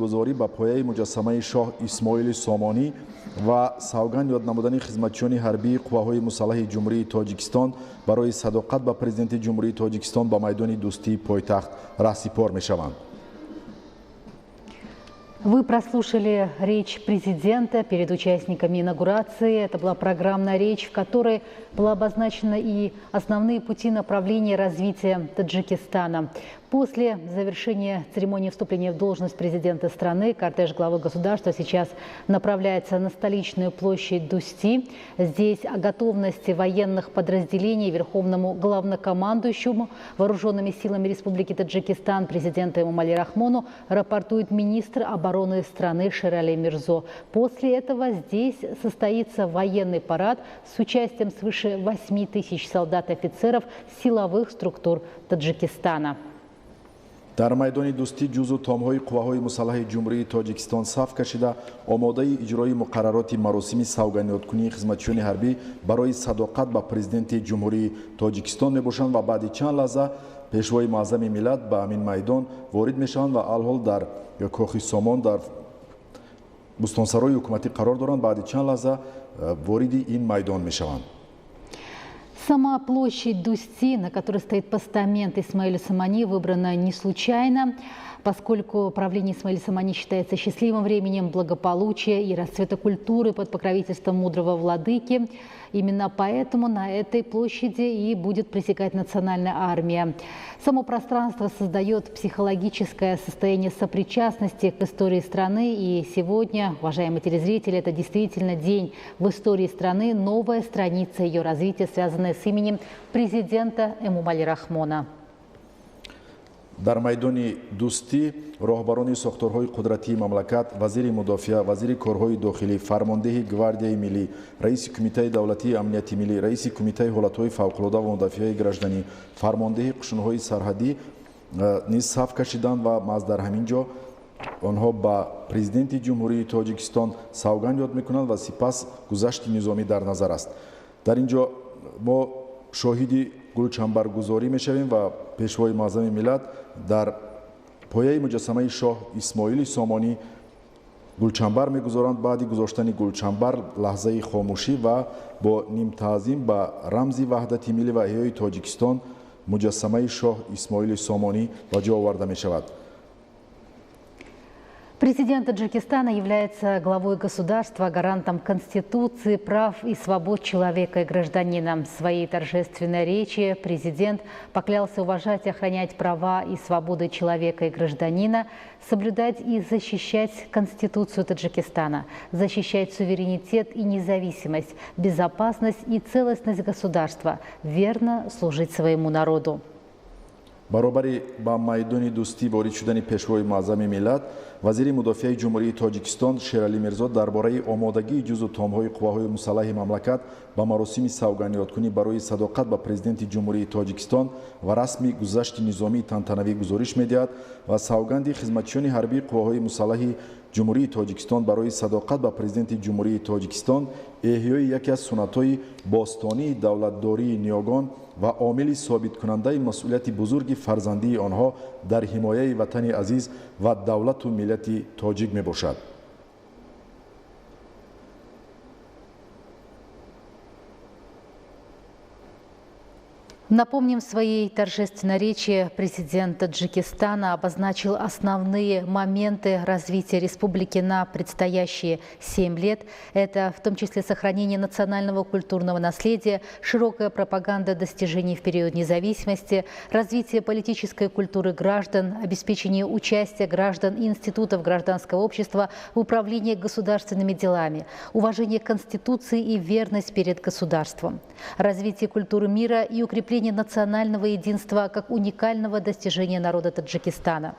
Гузорӣ ба пояи муҷассамаи шоҳ Исмоили Сомонӣ ва савганд ёд намудани хизматчиёни ҳарбии қувваҳои мусаллаҳи Ҷумҳурии Тоҷикистон барои садоқат ба Президенти Ҷумҳурии Тоҷикистон ба майдони Дӯстии пойтахт раҳсипор мешаванд. Вы прослушали речь президента перед участниками инаугурации. Это была программная речь, в которой была обозначена и основные пути направления развития Таджикистана. После завершения церемонии вступления в должность президента страны кортеж главы государства сейчас направляется на столичную площадь Дусти. Здесь о готовности военных подразделений верховному главнокомандующему вооруженными силами Республики Таджикистан президенту Эмомали Рахмону рапортует министр обороны страны Шерали Мирзо. После этого здесь состоится военный парад с участием свыше 8 тысяч солдат и офицеров силовых структур Таджикистана. Дар майдони Дӯстӣ ҷузу томҳои қувваҳои мусаллаҳи Ҷумҳурии Тоҷикистон саф кашида, омодаи иҷрои муқаррароти маросими савгандёдкунии хизматчиёни ҳарбӣ барои садоқат ба Президенти Ҷумҳурии Тоҷикистон мебошанд ва баъди чанд лаҳза Пешвои муаззами миллат ба ҳамин майдон ворид мешаванд ва алҳол дар Кохи Сомон, дар бӯстонсарои ҳукуматӣ қарор доранд, баъди чанд лаҳза вориди ин майдон мешаванд. Сама площадь Дусти, на которой стоит постамент Исмаиля Сомони, выбрана не случайно, поскольку правление Исмаиля Сомони считается счастливым временем благополучия и расцвета культуры под покровительством мудрого владыки. Именно поэтому на этой площади и будет присягать национальная армия. Само пространство создает психологическое состояние сопричастности к истории страны. И сегодня, уважаемые телезрители, это действительно день в истории страны, новая страница ее развития, связанная с именем президента Эмомали Рахмона. Дар майдони Дӯстӣ роҳбарони сохторҳои қудратии мамлакат, вазири мудофиа, вазири корҳои дохилӣ, фармондеҳи Гвардияи миллӣ, раиси Кумитаи давлатии амнияти миллӣ, раиси Кумитаи ҳолатҳои фавқулода ва мудофиаи гражданӣ, фармондеҳи қушунҳои сарҳадӣ низ саф кашиданд ва маҳз дар ҳамин ҷо онҳо ба Президенти Ҷумҳурии Тоҷикистон савганд ёд мекунанд ва сипас гузашти низомӣ дар назар аст. Дар ин ҷо мо шоҳиди гулчамбаргузорӣ мешавем ва Пешвои муаззами миллат дар пояи муҷассамаи шоҳ Исмоили Сомонӣ гулчамбар мегузоранд. Баъди гузоштани гулчамбар лаҳзаи хомӯшӣ ва бо нимтаъзим ба рамзи ваҳдати миллӣ ва эҳёи Тоҷикистон муҷассамаи шоҳ Исмоили Сомонӣ ба ҷо оварда мешавад. Президент Таджикистана является главой государства, гарантом Конституции, прав и свобод человека и гражданина. В своей торжественной речи президент поклялся уважать и охранять права и свободы человека и гражданина, соблюдать и защищать Конституцию Таджикистана, защищать суверенитет и независимость, безопасность и целостность государства, верно служить своему народу. Баробари ба майдони Дӯстӣ ворид шудани Пешвои муаззами миллат, вазири мудофиаи Ҷумҳурии Тоҷикистон Шералӣ Мирзо дар бораи омодагии ҷузу томҳои қувваҳои мусаллаҳи мамлакат ба маросими савгандёдкунӣ барои садоқат ба Президенти Ҷумҳурии Тоҷикистон ва расми гузашти низомии тантанавӣ гузориш медиҳад ва савганди хизматчиёни ҳарбии қувваҳои мусаллаҳи Ҷумҳурии Тоҷикистон барои садоқат ба Президенти Ҷумҳурии Тоҷикистон эҳёи яке аз суннатҳои бостонии давлатдории ниёгон ва омили собиткунандаи масъулияти бузурги фарзандии онҳо дар ҳимояи ватани азиз ва давлату миллати тоҷик мебошад. Напомним, в своей торжественной речи президент Таджикистана обозначил основные моменты развития республики на предстоящие 7 лет. Это в том числе сохранение национального культурного наследия, широкая пропаганда достижений в период независимости, развитие политической культуры граждан, обеспечение участия граждан и институтов гражданского общества в управлении государственными делами, уважение Конституции и верность перед государством, развитие культуры мира и укрепление национального единства как уникального достижения народа Таджикистана,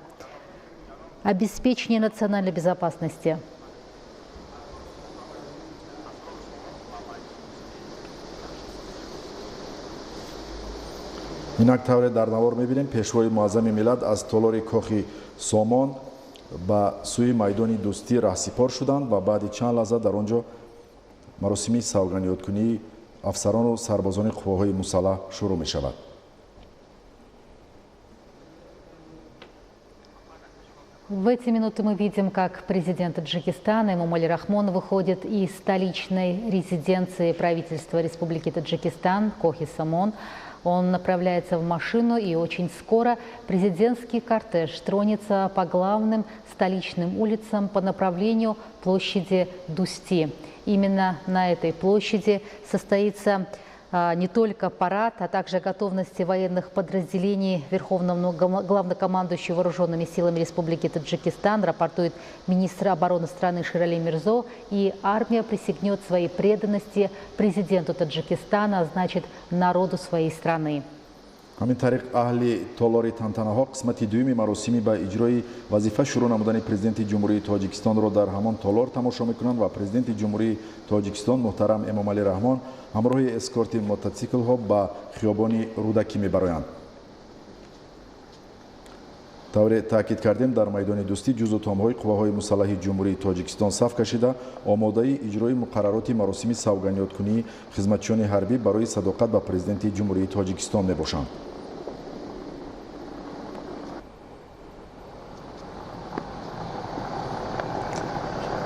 обеспечение национальной безопасности. Инак, тавре дар навор мебинем, Пешвои муаззами миллат аз толори Кохи Сомон ба сӯи майдони Дӯстӣ раҳсипор шуданд ва баъди чанд лаҳза дар он ҷо маросими савгандёдкунии афсарону сарбозони қувваҳои мусаллаҳ шурӯъ мешавад. В эти минуты мы видим, как президент Таджикистана Эмомали Рахмон выходит из столичной резиденции правительства Республики Таджикистан Кохи Самон. Он направляется в машину, и очень скоро президентский кортеж тронется по главным столичным улицам по направлению площади Дусти. Именно на этой площади состоится не только парад, а также готовности военных подразделений Верховного главнокомандующего Вооруженными силами Республики Таджикистан, рапортует министр обороны страны Ширали Мирзо, и армия присягнет своей преданности президенту Таджикистана, а значит, народу своей страны. Ҳамин тариқ, аҳли толори тантанаҳо қисмати дуюми маросими ба иҷрои вазифа шурӯъ намудани Президенти Ҷумҳурии Тоҷикистонро дар ҳамон толор тамошо мекунанд ва Президенти Ҷумҳурии Тоҷикистон муҳтарам Эмомалӣ Раҳмон ҳамроҳи эскорти мотоциклҳо ба хиёбони Рӯдакӣ мебароянд. Тавре таъкид кардем, дар майдони Дӯстӣ ҷузу томҳои қувваҳои мусаллаҳи Ҷумҳурии Тоҷикистон саф кашида, омодаи иҷрои муқаррароти маросими савгандёдкунии хизматчиёни ҳарбӣ барои садоқат ба Президенти Ҷумҳурии Тоҷикистон мебошанд.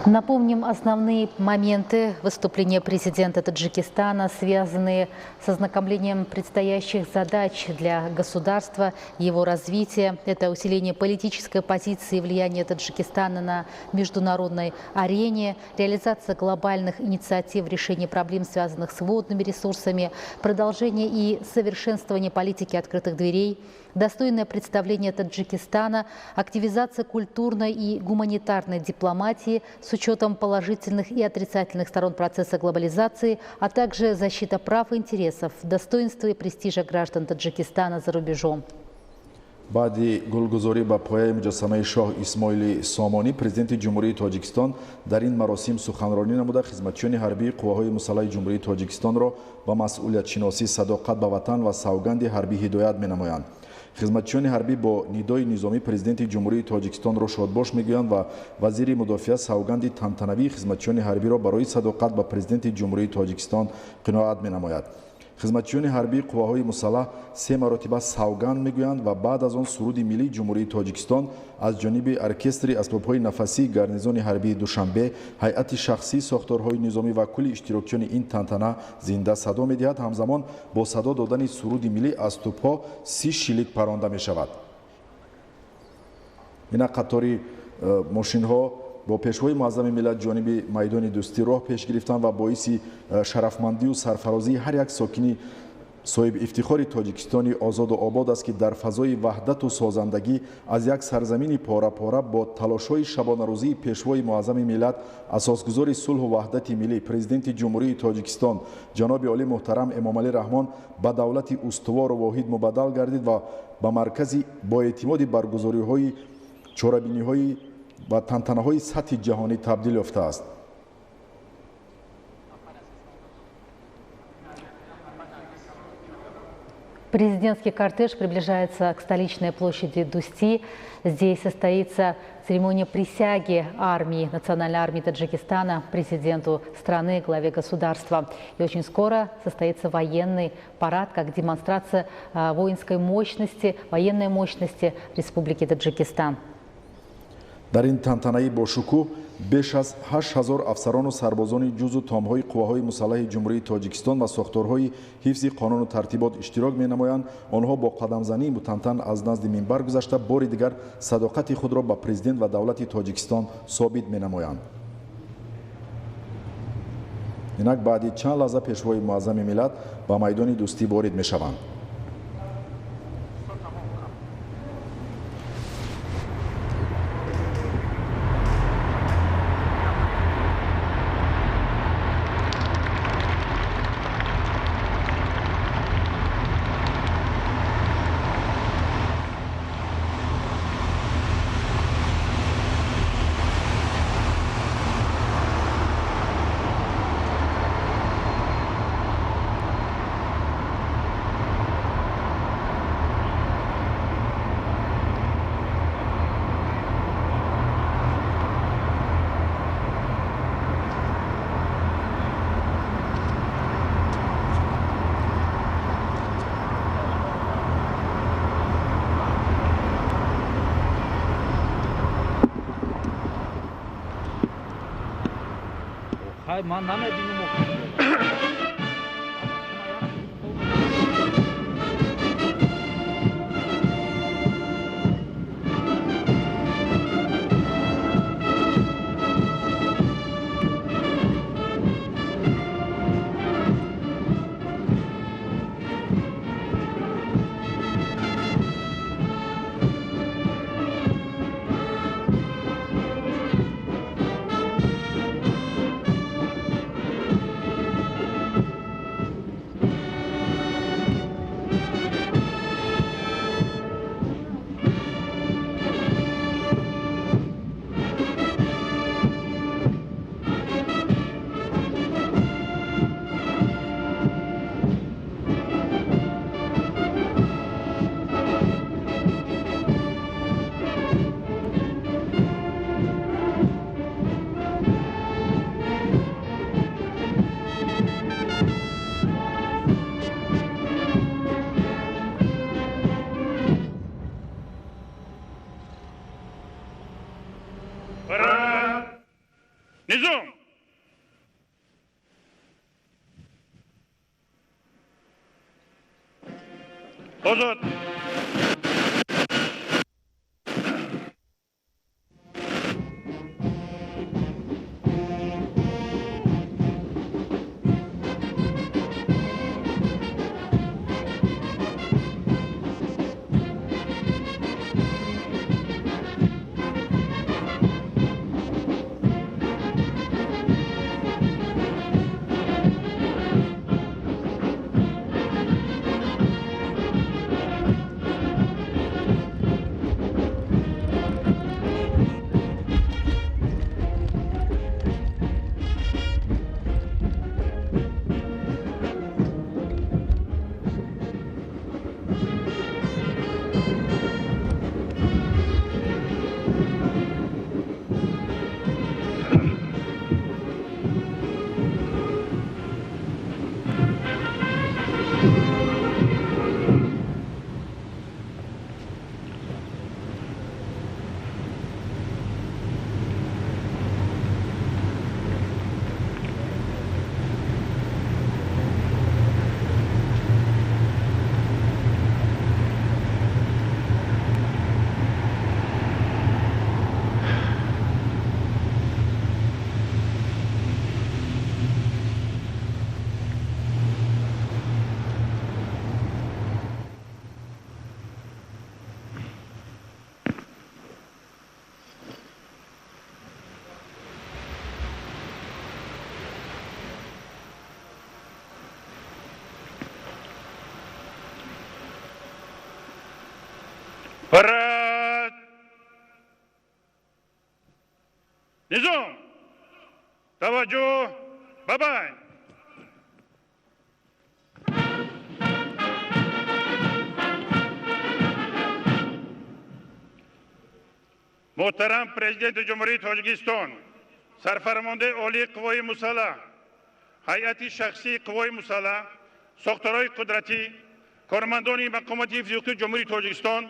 Напомним основные моменты выступления президента Таджикистана, связанные с ознакомлением предстоящих задач для государства, его развития. Это усиление политической позиции и влияния Таджикистана на международной арене, реализация глобальных инициатив в решении проблем, связанных с водными ресурсами, продолжение и совершенствование политики открытых дверей, достойное представление Таджикистана, активизация культурной и гуманитарной дипломатии с учетом положительных и отрицательных сторон процесса глобализации, а также защита прав и интересов, достоинства и престижа граждан Таджикистана за рубежом. Баъди гулгузорӣ ба пояи муҷассамаи шоҳ Исмоили Сомонӣ, Президенти Ҷумҳурии Тоҷикистон дар ин маросим суханронӣ намуда, хизматчиёни ҳарбии қувваҳои мусаллаҳи Ҷумҳурии Тоҷикистонро ба масъулиятшиносӣ, садоқат ба ватан ва савганди ҳарбӣ ҳидоят менамоянд. Хизматчиёни ҳарбӣ бо нидои низомӣ Президенти Ҷумҳурии Тоҷикистонро шодбош мегӯянд ва вазири мудофиа савганди тантанавии хизматчиёни ҳарбиро барои садоқат ба Президенти Ҷумҳурии Тоҷикистон қиноат менамояд. Хизматчиёни ҳарбии қувваҳои мусаллаҳ се маротиба савганд мегӯянд ва баъд аз он суруди миллии Ҷумҳурии Тоҷикистон аз ҷониби оркестри асбобҳои нафасии гарнизони ҳарбии Душанбе, ҳайати шахсии сохторҳои низомӣ ва кулли иштирокчиёни ин тантана зинда садо медиҳад. Ҳамзамон бо садо додани суруди миллӣ аз тӯбҳо 30 шилик паронда мешавад. Ина қатори мошинҳо бо Пешвои муаззами миллат ҷониби майдони Дӯстӣ роҳ пеш гирифтанд ва боиси шарафмандию сарфарозии ҳар як сокини соҳиби ифтихори Тоҷикистони озоду обод аст, ки дар фазои ваҳдату созандагӣ аз як сарзамини пора-пора бо талошҳои шабонарӯзии Пешвои муаззами миллат, асосгузори сулҳу ваҳдати миллӣ, Президенти Ҷумҳурии Тоҷикистон ҷаноби олӣ муҳтарам Эмомалӣ Раҳмон ба давлати устувору воҳид мубаддал гардид ва ба маркази боэътимоди баргузориҳои чорабиниҳои ва тантанаҳои сатҳи ҷаҳонӣ табдил ёфтааст. Президентский кортеж приближается к столичной площади Дусти. Здесь состоится церемония присяги армии, Национальной армии Таджикистана, президенту страны, главе государства. И очень скоро состоится военный парад, как демонстрация воинской мощности, военной мощности Республики Таджикистан. Дар ин тантанаи бошукӯҳ беш аз 8000 афсарону сарбозони ҷузу томҳои қувваҳои мусаллаҳи Ҷумҳурии Тоҷикистон ва сохторҳои ҳифзи қонуну тартибот иштирок менамоянд. Онҳо бо қадамзании мутантан аз назди минбар гузашта, бори дигар садоқати худро ба президент ва давлати Тоҷикистон собит менамоянд. Инак баъди чанд лаҳза Пешвои муаззами миллат ба майдони Дӯстӣ ворид мешаванд. Хай, ман намебинам. Низом! Озод! Парад! Низом! Таваҷҷӯҳ! Бабай! Муҳтарам Президенти Ҷумҳурии Тоҷикистон, Сарфармондаи Олии Қувваҳои Мусаллаҳ, ҳайати шахсии Қувваҳои Мусаллаҳ, сохторҳои қудратӣ, кормандони мақомоти ҳифзи ҳуқуқи Ҷумҳурии Тоҷикистон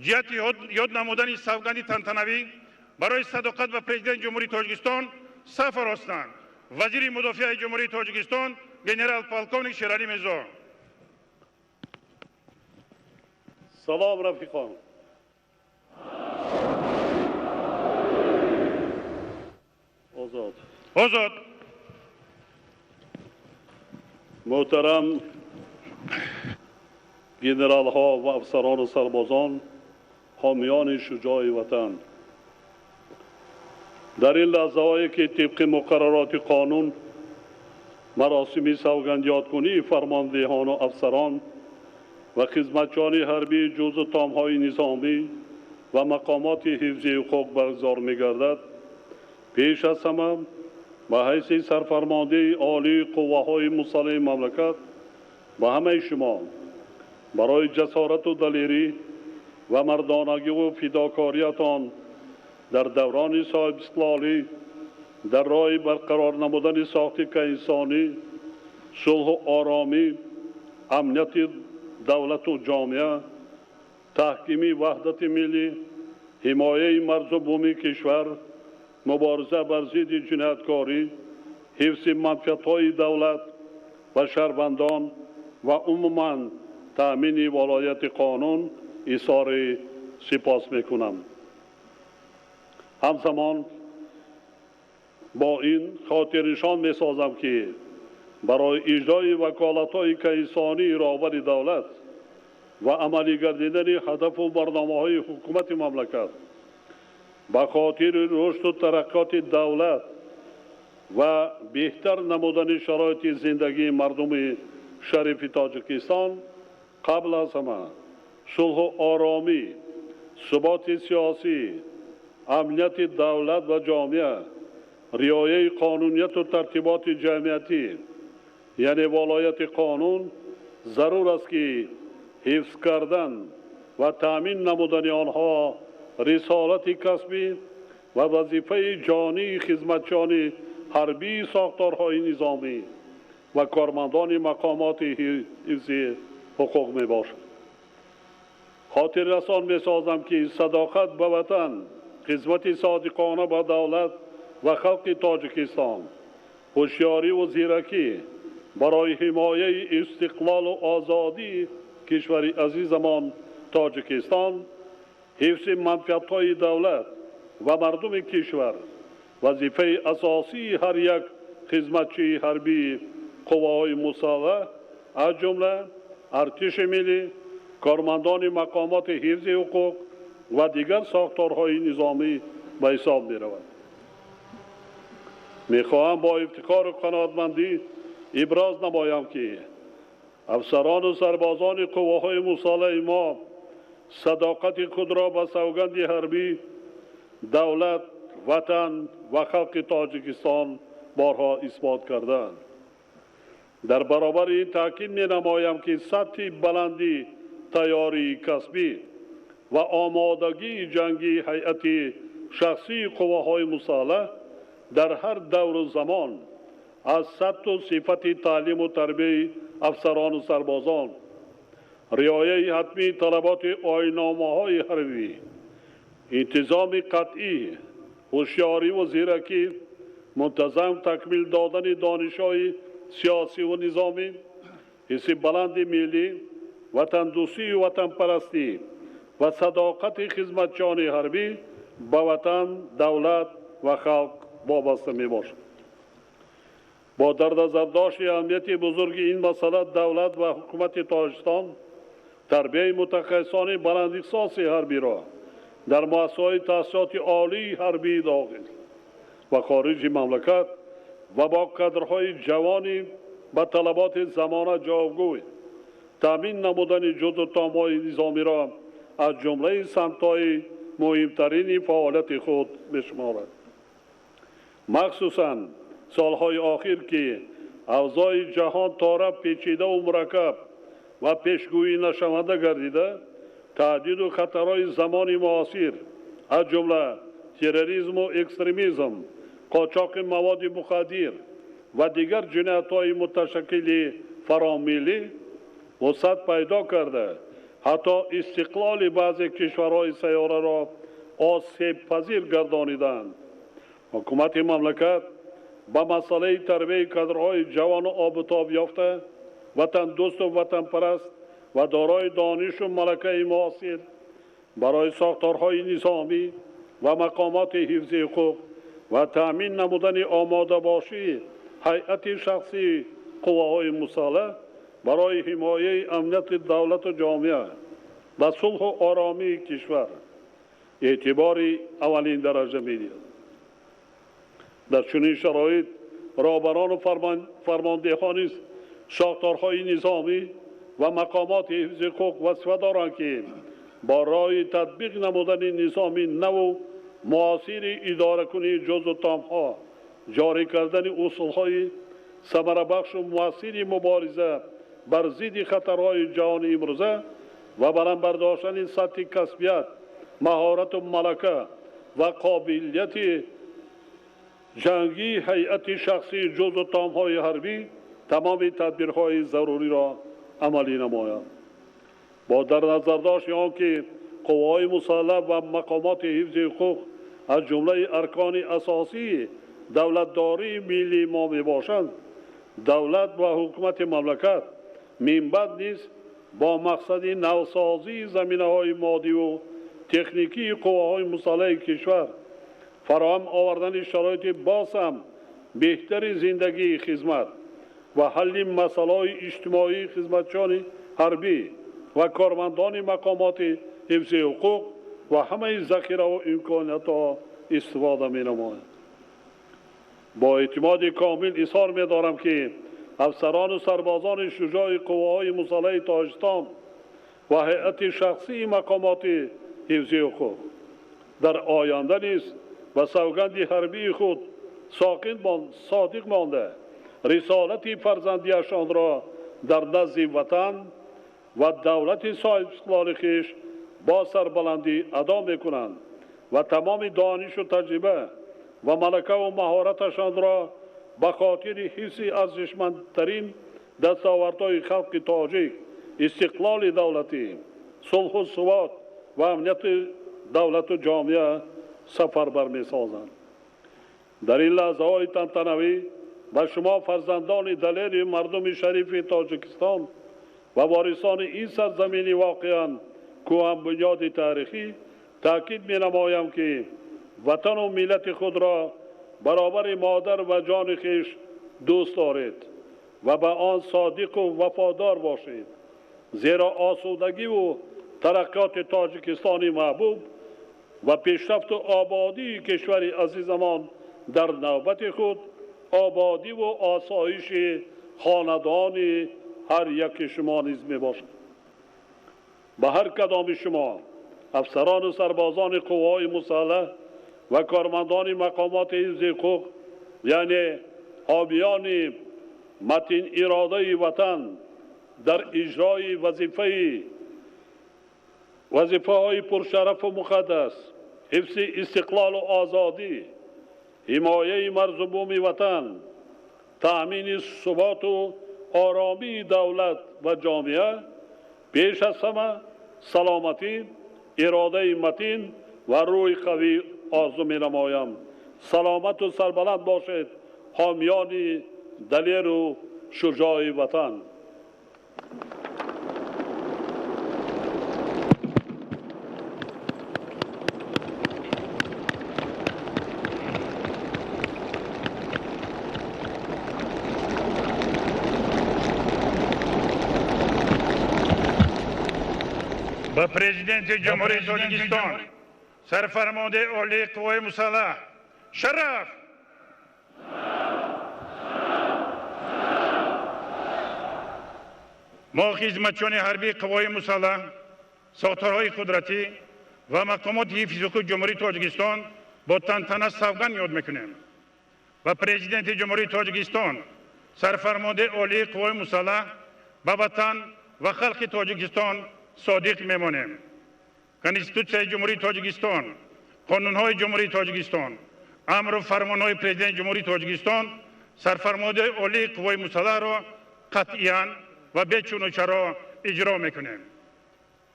ҷиҳати ёд намудани савганди тантанавӣ барои садоқат ба Президенти Ҷумҳурии Тоҷикистон саф оростанд. Вазири мудофиаи Ҷумҳурии Тоҷикистон генерал-полковник Шералӣ Мирзо. Салом, рафиқон. Озод. Озод. Муҳтарам генералҳо ва афсарону сарбозон, ҳомиёни шуҷои ватан, дар ин лаҳзаҳое ки тибқи муқаррароти қонун маросими савгандёдкунии фармондеҳону афсарон ва хизматчиёни ҳарбии ҷузъу томҳои низомӣ ва мақомоти ҳифзи ҳуқуқ баргузор мегардад, пеш аз ҳама ба ҳайси сарфармондеҳи олии қувваҳои мусаллаҳи мамлакат ба ҳамаи шумо барои ҷасорату далерӣ ва мардонагиву фидокориятон дар даврони соҳибистиқлолӣ дар роҳи барқарор намудани сохти инсонӣ, сулҳу оромӣ, амнияти давлату ҷомеа, таҳкими ваҳдати миллӣ, ҳимояи марзу буми кишвар, мубориза бар зидди ҷинояткорӣ, Ҳифзи манфиатҳои давлат ва шаҳрвандон ва умуман таъмини волояти қонун изҳори сипос мекунам. Ҳамзамон бо ин хотирнишон месозам, ки барои иҷрои ваколатҳои конститутсионии роҳбари давлат ва амалӣ гардидани ҳадафу барномаҳои ҳукумати мамлакат ба хотири рушду тараққиёти давлат ва беҳтар намудани шароити зиндагии мардуми шарифи Тоҷикистон, қабл аз ҳама сулҳу оромӣ, суботи сиёсӣ, амнияти давлат ва ҷомеа, риояи қонунияту тартиботи ҷамъиятӣ, яъне волояти қонун зарур аст, ки ҳифз кардан ва таъмин намудани онҳо рисолати касбӣ ва вазифаи ҷонии хизматчиёни ҳарбии сохторҳои низомӣ ва кормандони мақомоти ҳифзи ҳуқуқ мебошад. Хотиррасон месозам, ки садоқат ба ватан, хизмати содиқона ба давлат ва халқи Тоҷикистон, ҳушёриву зиракӣ барои ҳимояи истиқлолу озодии кишвари азизамон Тоҷикистон, ҳифзи манфиатҳои давлат ва мардуми кишвар вазифаи асосии ҳар як хизматчии ҳарбии қувваҳои мусаллаҳ, аз ҷумла Артиши миллӣ, кормандони мақомоти ҳифзи ҳуқуқ ва дигар сохторҳои низомӣ ба ҳисоб меравад. Мехоҳам бо ифтихору қаноатмандӣ иброз намоям, ки афсарону сарбозони қувваҳои мусаллаҳи мо садоқати худро ба савганди ҳарбӣ, давлат, ватан ва халқи Тоҷикистон борҳо исбот кардаанд. Дар баробари ин таъкид менамоям, ки сатҳи баланди тайёрии касбӣ ва омодагии ҷангии ҳайати шахсии қувваҳои мусаллаҳ дар ҳар давру замон аз сатҳу сифати таълиму тарбияи афсарону сарбозон, риояи ҳатмии талаботи оинномаҳои ҳарбӣ, интизоми қатъӣ, ҳушёриву зиракӣ, мунтазам такмил додани донишҳои сиёсиву низомӣ, ҳисси баланди миллӣ, ватандӯстию ватанпарастӣ ва садоқати хизматчиёни ҳарбӣ ба ватан, давлат ва халқ вобаста мебошад. Бо дар назардошти аҳамияти бузурги ин масъала, давлат ва ҳукумати Тоҷикистон тарбияи мутахассисони баландихтисоси ҳарбиро дар муассисаҳои таҳсилоти олии ҳарбии дохил ва хориҷи мамлакат ва бо кадрҳои ҷавони ба талаботи замона ҷавобгӯй таъмин намудани ҷузъу томҳои низомиро аз ҷумлаи самтҳои муҳимтарини фаъолияти худ мешуморад. Махсусан солҳои охир, ки авзои ҷаҳон тора печидаву мураккаб ва пешгӯӣ нашаванда гардида, таҳдиду хатарҳои замони муосир, аз ҷумла терроризму экстремизм, қочоқи маводи мухаддир ва дигар ҷиноятҳои муташаккили фаромиллӣ вусъат пайдо карда, ҳатто истиқлоли баъзе кишварҳои сайёраро осебпазир гардониданд, ҳукумати мамлакат ба масъалаи тарбияи кадрҳои ҷавону обутоб ёфта, ватандӯсту ватанпараст ва дорои донишу малакаи муосир барои сохторҳои низомӣ ва мақомоти ҳифзи ҳуқуқ ва таъмин намудани омодабошии ҳайати шахсии қувваҳои мусаллаҳ барои ҳимояи амнияти давлату ҷомеа ва сулҳу оромии кишвар эътибори аввалин дараҷа медиҳад. Дар чунин шароит роҳбарону фармондеҳони сохторҳои низомӣ ва мақомоти ҳифзи ҳуқуқ вазифа доранд, ки бо роҳи татбиқ намудани низоми наву муосири идоракунии ҷузъу томҳо, ҷорӣ кардани усулҳои самарабахшу муассири мубориза бар зидди хатарҳои ҷаҳони имрӯза ва баланд бардоштани сатҳи касбият, маҳорату малака ва қобилияти ҷангии ҳайати шахсии ҷузъу томҳои ҳарбӣ тамоми тадбирҳои заруриро амалӣ намоянд. Бо дар назардошти он ки қувваҳои мусаллаҳ ва мақомоти ҳифзи ҳуқуқ аз ҷумлаи аркони асосии давлатдории миллии мо мебошанд, давлат ва ҳукумати мамлакат минбаъд низ бо мақсади навсозии заминаҳои моддиву техникии қувваҳои мусаллаҳи кишвар, фароҳам овардани шароити боз ҳам беҳтари зиндагии хизмат ва ҳалли масъалаҳои иҷтимоии хизматчиёни ҳарбӣ ва кормандони мақомоти ҳифзи ҳуқуқ ва ҳамаи захираву имкониятҳо истифода менамояд. Бо эътимоди комил изҳор медорам, ки афсарону сарбозони шуҷои қувваҳои мусаллаҳи Тоҷикистон ва ҳайати шахсии мақомоти ҳифзи ҳуқуқ дар оянда низ ба савганди ҳарбии худ содиқ монда, рисолати фарзандиашонро дар назди ватан ва давлати соҳибистиқлоли хеш бо сарбаландӣ адо мекунанд ва тамоми донишу таҷриба ва малакаву маҳораташонро ба хотири ҳифзи арзишмандтарин дастовардҳои халқи тоҷик, истиқлоли давлатӣ, сулҳу субот ва амнияти давлату ҷомеа сафарбар месозанд. Дар ин лаҳзаҳои тантанавӣ ба шумо, фарзандони далери мардуми шарифи Тоҷикистон ва ворисони ин сарзамини воқеан кӯҳанбунёди таърихӣ, таъкид менамоям, ки ватану миллати худро баробари модар ва ҷони хеш дӯст доред ва ба он содиқу вафодор бошед, зеро осудагиву тараққиёти Тоҷикистони маҳбуб ва пешрафту ободии кишвари азизамон дар навбати худ ободиву осоиши хонадони ҳар яки шумо низ мебошад. Ба ҳар кадоми шумо, афсарону сарбозони қувваҳои мусаллаҳ ва кормандони мақомоти ҳифзи ҳуқуқ, яъне ҳомиёни матин иродаи ватан, дар иҷрои вазифаҳои пуршарафу муқаддас, ҳифзи истиқлолу озодӣ, ҳимояи марзу буми ватан, таъмини суботу оромии давлат ва ҷомеа, пеш аз ҳама саломатӣ, иродаи матин ва рӯҳи қавӣ орзу менамоям. Саломату сарбаланд бошед, ҳомиёни далеру шуҷои ватан. Ба президенти Ҷумҳурии Тоҷикистон, сарфармондаи олии қувваҳои мусаллаҳ, шараф! Мо, хизматчиёни ҳарбии қувваҳои мусаллаҳ, сохторҳои қудратӣ ва мақомоти ҳифзи ҳуқуқи Ҷумҳурии Тоҷикистон бо тантана савганд ёд мекунем. Ба президенти Ҷумҳурии Тоҷикистон, сарфармондаи олии қувваҳои мусаллаҳ, ба ватан ва халқи Тоҷикистон содиқ мемонем. Конститутсияи Ҷумҳурии Тоҷикистон, қонунҳои Ҷумҳурии Тоҷикистон, амру фармонҳои президенти Ҷумҳурии Тоҷикистон, сарфармондаи олии қувваҳои мусаллаҳро қатъиян ва бечуну чаро иҷро мекунем.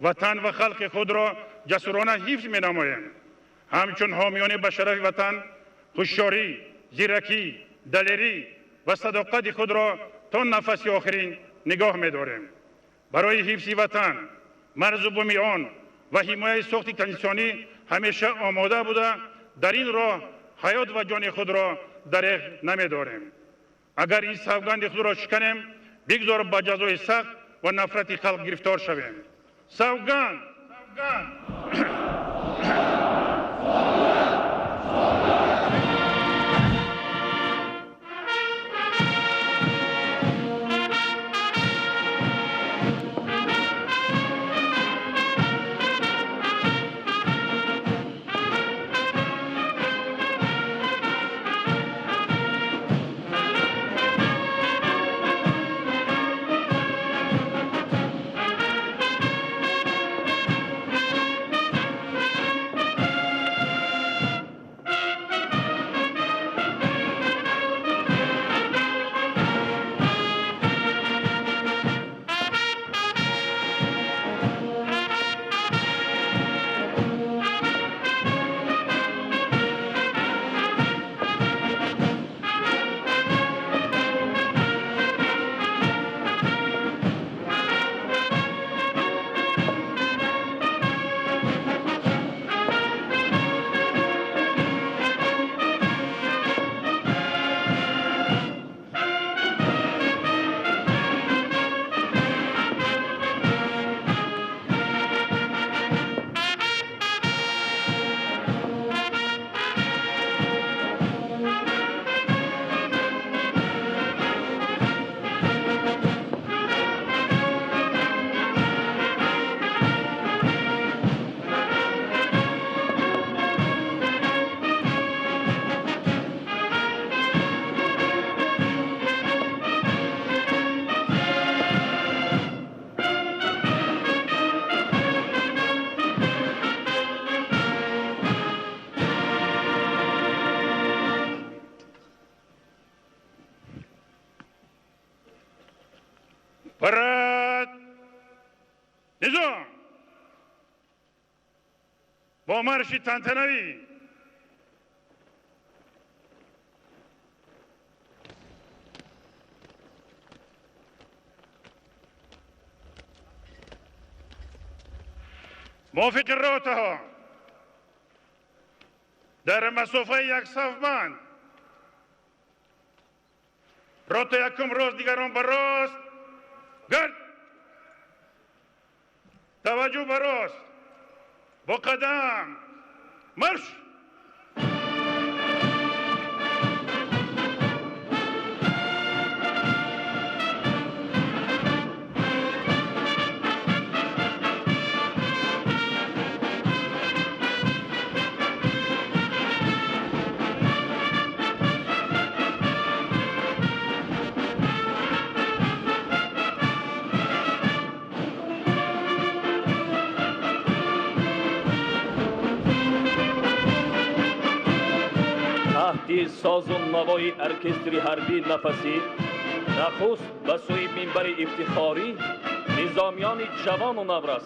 Ватан ва халқи худро ҷасурона ҳифз менамоем. Ҳамчун ҳомиёни ба шарафи ватан, ҳушёрӣ, зиракӣ, далерӣ ва садоқати худро то нафаси охирин нигоҳ медорем. Барои ҳифзи ватан, марзу буми он ва ҳимояи сохти конститутсионӣ ҳамеша омода буда, дар ин роҳ ҳаёт ва ҷони худро дареғ намедорем. Агар ин савганди худро шиканем, бигзор ба ҷазои сахт ва нафрати халқ гирифтор шавем. Савганд! Парад! Низом! Бо марши тантанавӣ мувофиқи ротаҳо дар масофаи як сафбанд рота якум рост, дигарон ба рост гард, таваҷҷӯҳ ба рост, бо қадам марш. Таҳти созу навои оркестри ҳарбии нафасӣ нахуст ба сӯи минбари ифтихорӣ низомиёни ҷавону наврас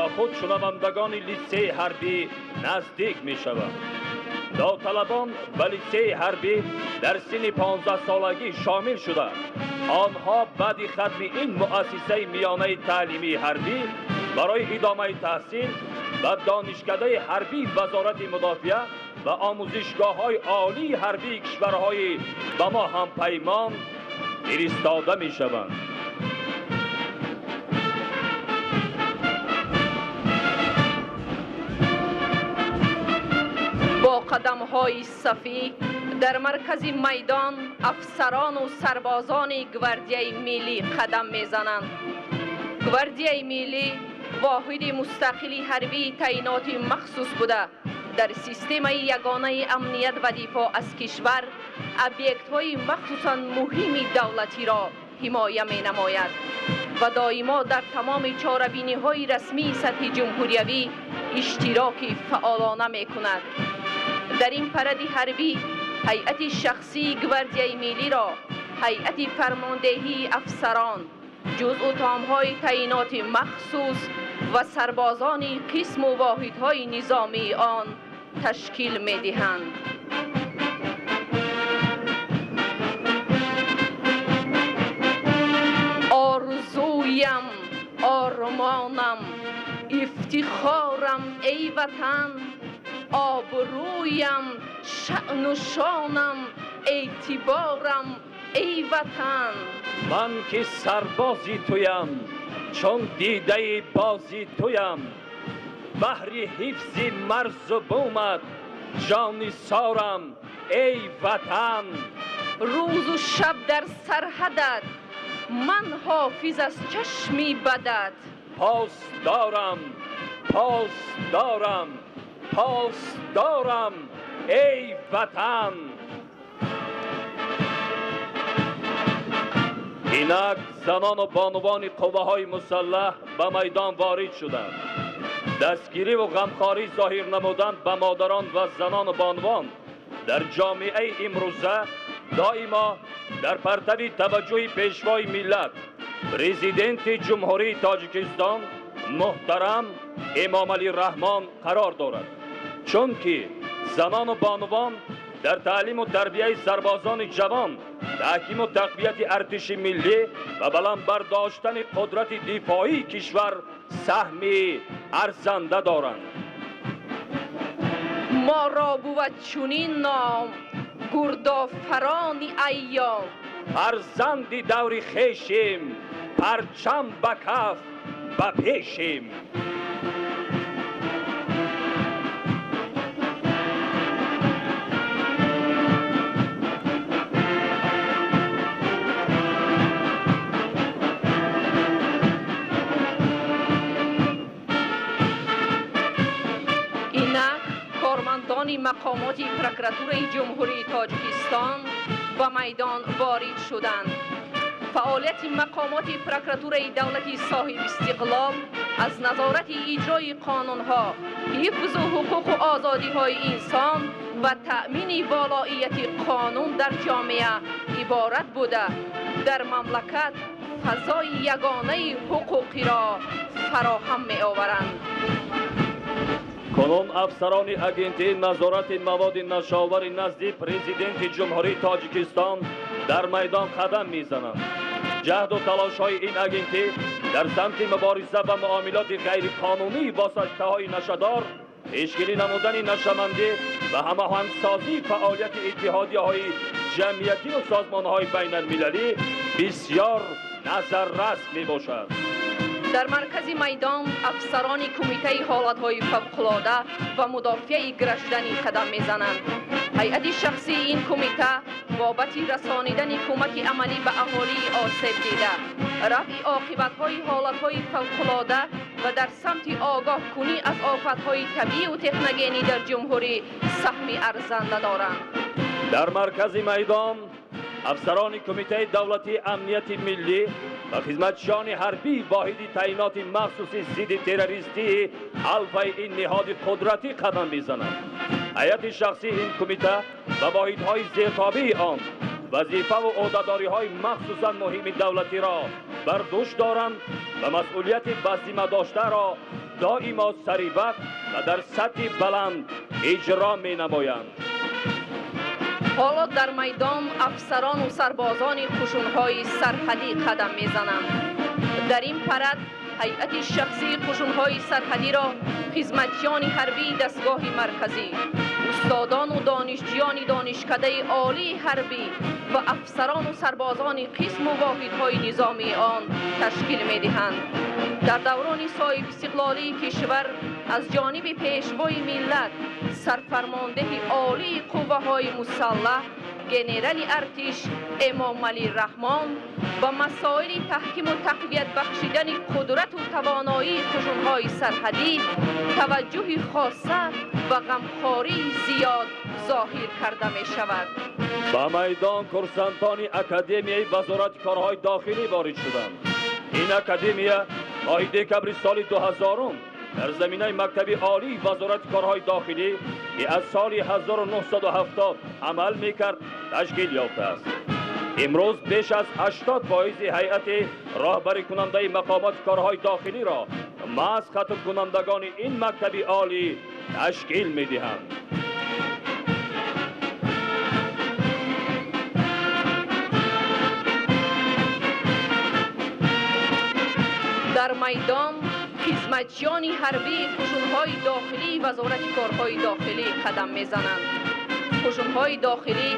ё худ шунавандагони литсеи ҳарбӣ наздик мешаванд. Довталабон ба литсеи ҳарбӣ дар синни 15-солагӣ шомил шуда, онҳо баъди хатми ин муассисаи миёнаи таълимии ҳарбӣ барои идомаи таҳсил ба донишкадаи ҳарбии Вазорати мудофиа ва омӯзишгоҳҳои олии ҳарбии кишварҳои ба мо ҳампаймон фиристода мешаванд. Бо қадамҳои сафӣ дар маркази майдон афсарону сарбозони Гвардияи миллӣ қадам мезананд. Гвардияи миллӣ воҳиди мустақили ҳарбии таъиноти махсус буда, дар системаи ягонаи амният ва дифоъ аз кишвар объектҳои махсусан муҳими давлатиро ҳимоя менамояд ва доимо дар тамоми чорабиниҳои расмии сатҳи ҷумҳуриявӣ иштироки фаъолона мекунад. Дар ин паради ҳарбӣ ҳайати шахсии Гвардияи миллиро ҳайати фармондеҳии афсарон, ҷузъу томҳои таъиноти махсус ва сарбозони қисму воҳидҳои низомии он ташкил медиҳанд. Орзуям, ормонам, ифтихорам, эй ватан, обрӯям, шаъну шонам, эътиборам, эй ватан. Ман ки сарбози туям, чун дидаи бози туям, баҳри ҳифзи марзу бумат ҷони сорам, эй ватан. Рӯзу шаб дар сарҳадат ман ҳофиз аз чашми бадат. Пос дорам, пос дорам, пос дорам, эй ватан. Инак занону бонувони қувваҳои мусаллаҳ ба майдон ворид шуданд. Дастгириву ғамхорӣ зоҳир намудан ба модарон ва занону бонувон дар ҷомеаи имрӯза доимо дар партави таваҷҷӯҳи пешвои миллат, президенти Ҷумҳурии Тоҷикистон муҳтарам Эмомалӣ Раҳмон қарор дорад. Чунки занону бонувон дар таълиму тарбияи сарбозони ҷавон, таҳкиму тақвияти артиши миллӣ ва баланд бардоштани қудрати дифоии кишвар саҳми арзанда доранд. Моро бувад чунин ном, гурдофарони айём. Фарзанди даври хешем, парчам ба каф ба пешем. Инак кормандони мақомоти прокуратураи Ҷумҳурии Тоҷикистон ба майдон ворид шуданд. Фаъолияти мақомоти прокуратураи давлати соҳибистиқлол аз назорати иҷрои қонунҳо, ҳифзу ҳуқуқу озодиҳои инсон ва таъмини волоияти қонун дар ҷомеа иборат буда, дар мамлакат Фазои ягонаи ҳуқуқиро фароҳам меоваранд. Кунун афсарони Агентии назорати маводи нашъаовари назди Президенти Ҷумҳурии Тоҷикистон дар майдон қадам мезананд. Ҷаҳду талошҳои ин агентӣ дар самти мубориза ба муомилоти ғайриқонунии воситаҳои нашъадор, пешгирӣ намудани нашъамандӣ ва ҳамоҳангсозии фаъолияти иттиҳодияҳои ҷамъиятию созмонҳои байналмилалӣ бисёр назаррас мебошад. Дар маркази майдон афсарони Кумитаи ҳолатҳои фавқулода ва мудофиаи гражданӣ қадам мезананд. Ҳайати шахсии ин кумита бобати расонидани кӯмаки амалӣ ба аҳолии осебдида, рафъи оқибатҳои ҳолатҳои фавқулода ва дар самти огоҳкунӣ аз офатҳои табиию техногенӣ дар ҷумҳурӣ саҳми арзанда доранд. Дар маркази майдон афсарони Кумитаи давлатии амнияти миллӣ ва хизматчиёни ҳарбии воҳиди таъиноти махсуси зидди террористии алфаи ин ниҳоди қудратӣ қадам мезананд. Ҳайати шахсии ин кумита ва воҳидҳои зертобии он вазифаву ӯҳдадориҳои махсусан муҳими давлатиро бар дӯш доранд ва масъулияти ба зимма доштаро доимо саривақт ва дар сатҳи баланд иҷро менамоянд. Ҳоло дар майдон афсарону сарбозони қушунҳои сарҳадӣ қадам мезананд. Дар ин парад ҳайати шахсии қушунҳои сарҳадиро хизматчиёни ҳарбии дастгоҳи марказӣ, устодону донишҷӯёни Донишкадаи олии ҳарбӣ ва афсарону сарбозони қисму воҳидҳои низомии он ташкил медиҳанд. Дар даврони соҳибистиқлолии кишвар аз ҷониби Пешвои миллат, сарфармондеҳи олии қувваҳои мусаллаҳ, генерали артиш Эмомалӣ Раҳмон ба масоили таҳкиму тақвият бахшидани қудрату тавоноии қушунҳои сарҳадӣ таваҷҷӯҳи хоса ва ғамхории зиёд зоҳир карда мешавад. Ба майдон курсантони Академияи Вазорати корҳои дохилӣ ворид шуданд. Ин академия моҳи декабри соли 2000 дар заминаи Мактаби олии Вазорати корҳои дохилӣ, ки аз соли 1970 амал мекард, ташкил ёфтааст. Имрӯз беш аз 80 фоизи ҳайати роҳбарикунандаи мақомоти корҳои дохилиро маҳз хатмкунандагони ин мактаби олӣ ташкил медиҳанд. Дар майдон хизматчиёни ҳарбии қушунҳои дохилии Вазорати корҳои дохилӣ қадам мезананд. Қушунҳои дохилӣ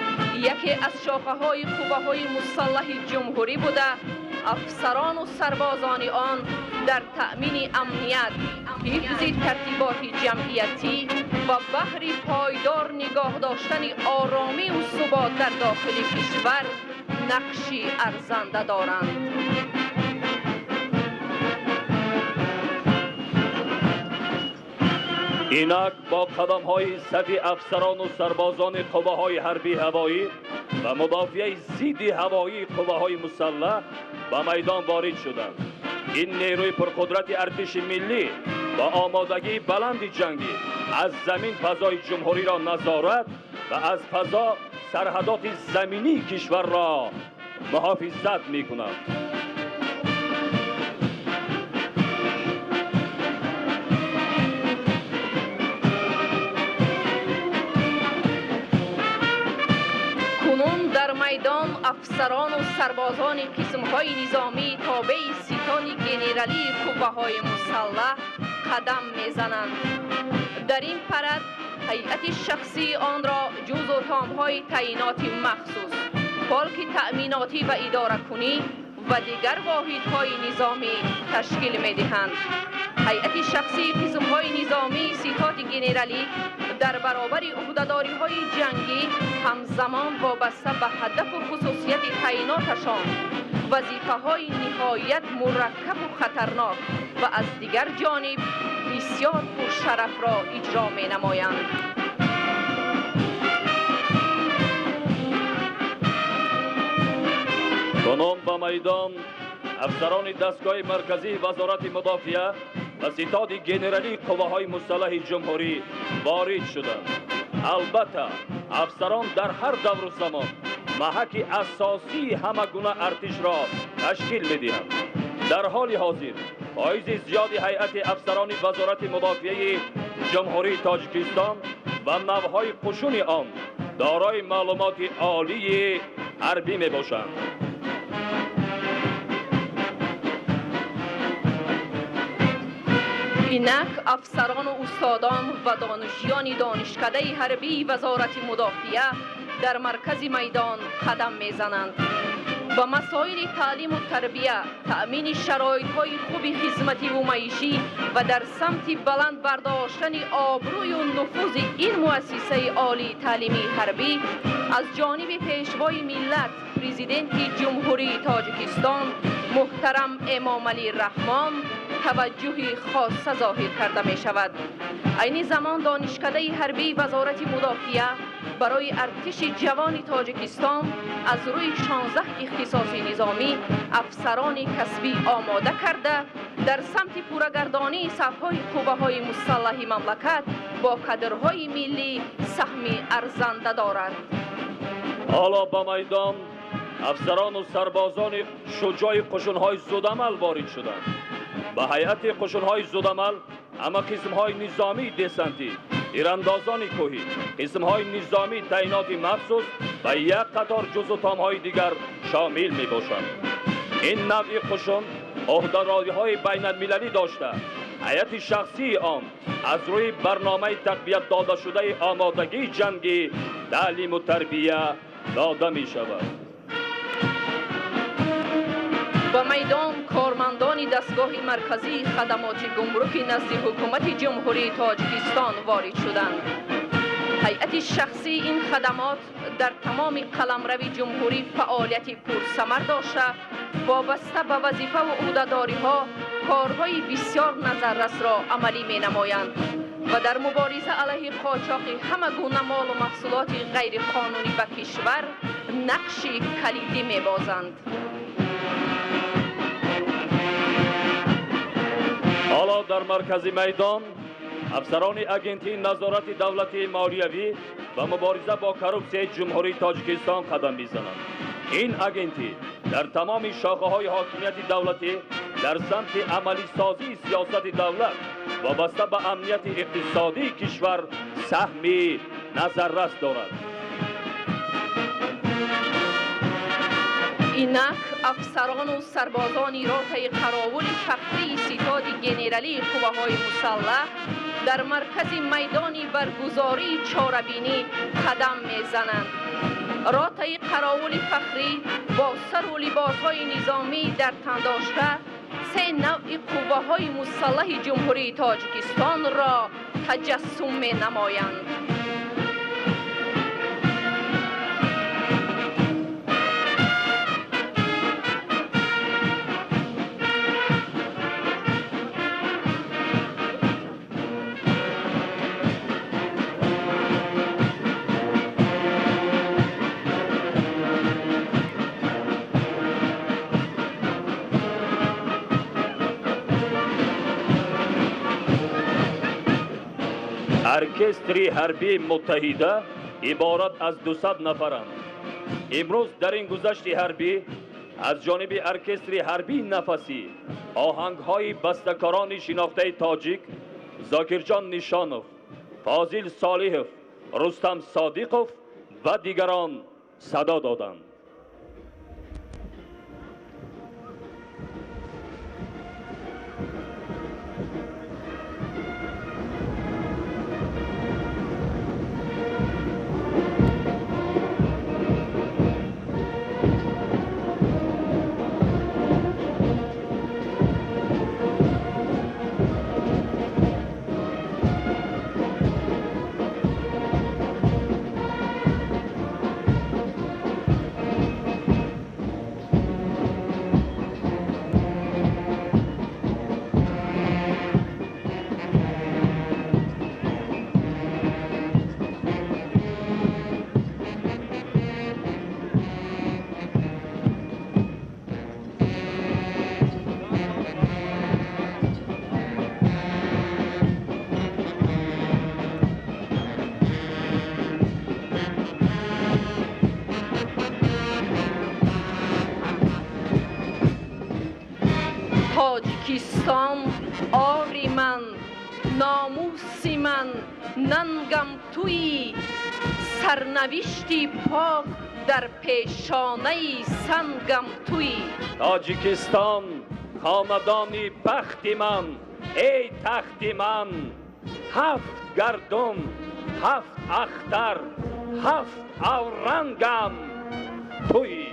яке аз шохаҳои қувваҳои мусаллаҳи ҷумҳурӣ буда, афсарону сарбозони он дар таъмини амният, ҳифзи тартиботи ҷамъиятӣ ва баҳри пойдор нигоҳ доштани оромию субот дар дохили кишвар нақши арзанда доранд. Инак бо қадамҳои сафи афсарону сарбозони қувваҳои ҳарбии ҳавоӣ ва мудофиаи зидди ҳавоии қувваҳои мусаллаҳ ба майдон ворид шуданд. Ин нерӯи пурқудрати артиши миллӣ бо омодагии баланди ҷангӣ аз замин фазои ҷумҳуриро назорат ва аз фазо сарҳадоти заминии кишварро муҳофизат мекунад. Кунун дар майдон афсарону сарбозони қисмҳои низомии тобеи Ситоди генералии қувваҳои мусаллаҳ қадам мезананд. Дар ин парад ҳайати шахсии онро ҷузъу томҳои таъиноти махсус, полки таъминотӣ ва идоракунӣ ва дигар воҳидҳои низомӣ ташкил медиҳанд. Ҳайати шахсии қисмҳои низомии Ситоди генералӣ дар баробари ӯҳдадориҳои ҷангӣ ҳамзамон вобаста ба ҳадафу хусусияти таъиноташон вазифаҳои ниҳоят мураккабу хатарнок ва аз дигар ҷониб бисёр пуршарафро иҷро менамоянд. Кунун ба майдон афсарони дастгоҳи марказии Вазорати мудофиа ва Ситоди генералии қувваҳои мусаллаҳи ҷумҳурӣ ворид шуданд. Албатта, афсарон дар ҳар давру замон Маҳаки асосии ҳама гуна артишро ташкил медиҳанд. Дар ҳоли ҳозир фоизи зиёди ҳайати афсарони Вазорати мудофиаи Ҷумҳурии Тоҷикистон ва навъҳои қушуни он дорои маълумоти олии ҳарбӣ мебошанд. Инак афсарону устодон ва донишҷӯёни Донишкадаи ҳарбии Вазорати мудофиа дар маркази майдон қадам мезананд. Ба масоили таълиму тарбия, таъмини шароитҳои хуби хизмативу маишӣ ва дар самти баланд бардоштани обрӯю нуфузи ин муассисаи олии таълимии ҳарбӣ аз ҷониби Пешвои миллат, Президенти Ҷумҳурии Тоҷикистон муҳтарам Эмомалӣ Раҳмон таваҷҷӯҳи хосса зоҳир карда мешавад. Айни замон Донишкадаи ҳарбии Вазорати мудофиа барои артиши ҷавони Тоҷикистон аз рӯи 16 ихтисоси низомӣ афсарони касбӣ омода карда, дар самти пуррагардонии сафҳои қувваҳои мусаллаҳи мамлакат бо кадрҳои миллӣ саҳми арзанда дорад. Ҳоло ба майдон афсарону сарбозони шуҷои қушунҳои зудамал ворид шуданд. Ба ҳайати қушунҳои зудамал ҳама қисмҳои низомии десантӣ, тирандозони кӯҳӣ, қисмҳои низомии таъиноти махсус ва як қатор ҷузутомҳои дигар шомил мебошанд. Ин навъи қушун ӯҳдадориҳои байналмилалӣ дошта, ҳайати шахсии он аз рӯи барномаи тақвият додашудаи омодагии ҷангӣ таълиму тарбия дода мешавад. Ба майдон кормандони дастгоҳи марказии хадамоти гумруки назди Ҳукумати Ҷумҳурии Тоҷикистон ворид шуданд. Ҳайати шахсии ин хадамот дар тамоми қаламрави ҷумҳурӣ фаъолияти пурсамар дошта, вобаста ба вазифаву ӯҳдадориҳо корҳои бисёр назаррасро амалӣ менамоянд ва дар мубориза алайҳи қочоқи ҳама гуна молу маҳсулоти ғайриқонунӣ ба кишвар нақши калидӣ мебозанд. Ҳоло дар маркази майдон афсарони Агентии назорати давлатии молиявӣ ва мубориза бо коррупсияи Ҷумҳурии Тоҷикистон қадам мезананд. Ин агентӣ дар тамоми шохаҳои ҳокимияти давлатӣ дар самти амалисозии сиёсати давлат вобаста ба амнияти иқтисодии кишвар саҳми назаррас дорад. Инак афсарону сарбозони ротаи қаровули фахрии Ситоди генералии қувваҳои мусаллаҳ дар маркази майдони баргузории чорабинӣ қадам мезананд. Ротаи қаровули фахрӣ бо сару либосҳои низомӣ дар тан дошта, се навъи қувваҳои мусаллаҳи Ҷумҳурии Тоҷикистонро таҷассум менамоянд. Оркестри ҳарбии муттаҳида иборат аз 200 нафаранд. Имрӯз дар ин гузашти ҳарбӣ аз ҷониби оркестри ҳарбии нафасӣ оҳангҳои бастакорони шинохтаи тоҷик Зокирҷон Нишонов, Фозил Солиҳов, Рустам Содиқов ва дигарон садо доданд. Тоҷикистон ори ман, номуси ман, нангам туӣ, сарнавишти пок дар пешонаи сангам туӣ. Тоҷикистон хонадони бахти ман, эй тахти ман, ҳафт гардун, ҳафт ахтар, ҳафт аврангам туӣ.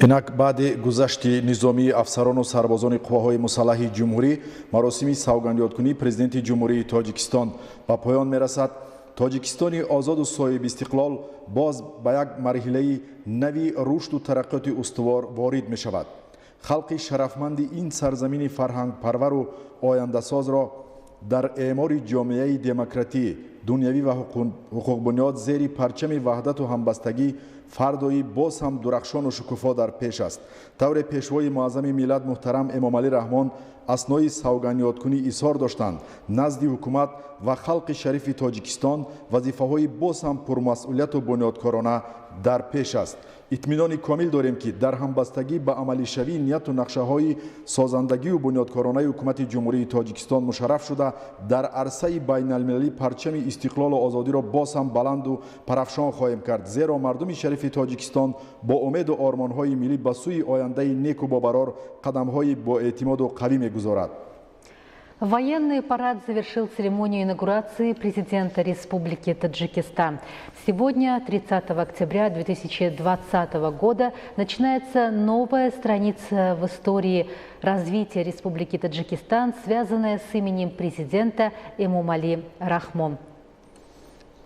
Инак баъди гузашти низомии афсарону сарбозони қувваҳои мусаллаҳи ҷумҳурӣ маросими савгандёдкунии президенти Ҷумҳурии Тоҷикистон ба поён мерасад. Тоҷикистони озоду соҳибистиқлол боз ба як марҳилаи нави рушду тараққиёти устувор ворид мешавад. Халқи шарафманди ин сарзамини фарҳангпарвару ояндасозро дар эъмори ҷомеаи демократӣ, дунявӣ ва ҳуқуқбунёд зери парчами ваҳдату ҳамбастагӣ фардои боз ҳам дурахшону шукуфо дар пеш аст. Тавре пешвои муаззами миллат муҳтарам Эмомалӣ Раҳмон аснои савгандёдкунӣ изҳор доштанд, назди ҳукумат ва халқи шарифи Тоҷикистон вазифаҳои боз ҳам пурмасъулияту бунёдкорона дар пеш аст. Итминони комил дорем, ки дар ҳамбастагӣ ба амалишавии нияту нақшаҳои созандагию бунёдкоронаи ҳукумати Ҷумҳурии Тоҷикистон мушарраф шуда, дар арсаи байналмилалӣ парчами истиқлолу озодиро боз ҳам баланду парафшон хоҳем кард, зеро мардуми шарифи Тоҷикистон бо умеду ормонҳои миллӣ ба сӯи ояндаи неку бобарор қадамҳои боэътимоду қавӣ мегузорад. Военный парад завершил церемонию инаугурации президента Республики Таджикистан. Сегодня, 30 октября 2020 года, начинается новая страница в истории развития Республики Таджикистан, связанная с именем президента Эмомали Рахмон.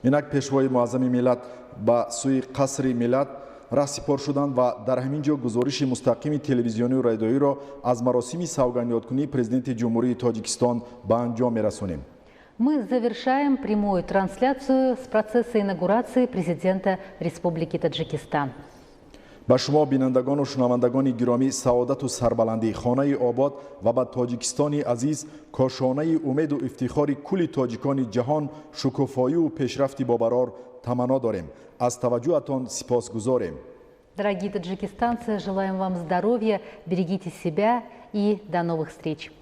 Инак пешвои муаззами миллат ба сӯи қасри миллат раҳсипор шуданд ва дар ҳамин ҷо гузориши мустақими телевизионию радиоиро аз маросими савгандёдкунии президенти Ҷумҳурии Тоҷикистон ба анҷом мерасонем. Мы завершаем прямую трансляцию с процесса инаугурации президента Республики Таджикистан. Ба шумо бинандагону шунавандагони гиромӣ саодату сарбаландӣ, хонаи обод ва ба Тоҷикистони азиз, кошонаи умеду ифтихори кулли тоҷикони ҷаҳон шукуфоию пешрафти бобарор таманно дорем. Аз таваҷҷӯҳатон сипосгузорем. Дорогие таджикистанцы, желаем вам здоровья, берегите себя и до новых встреч!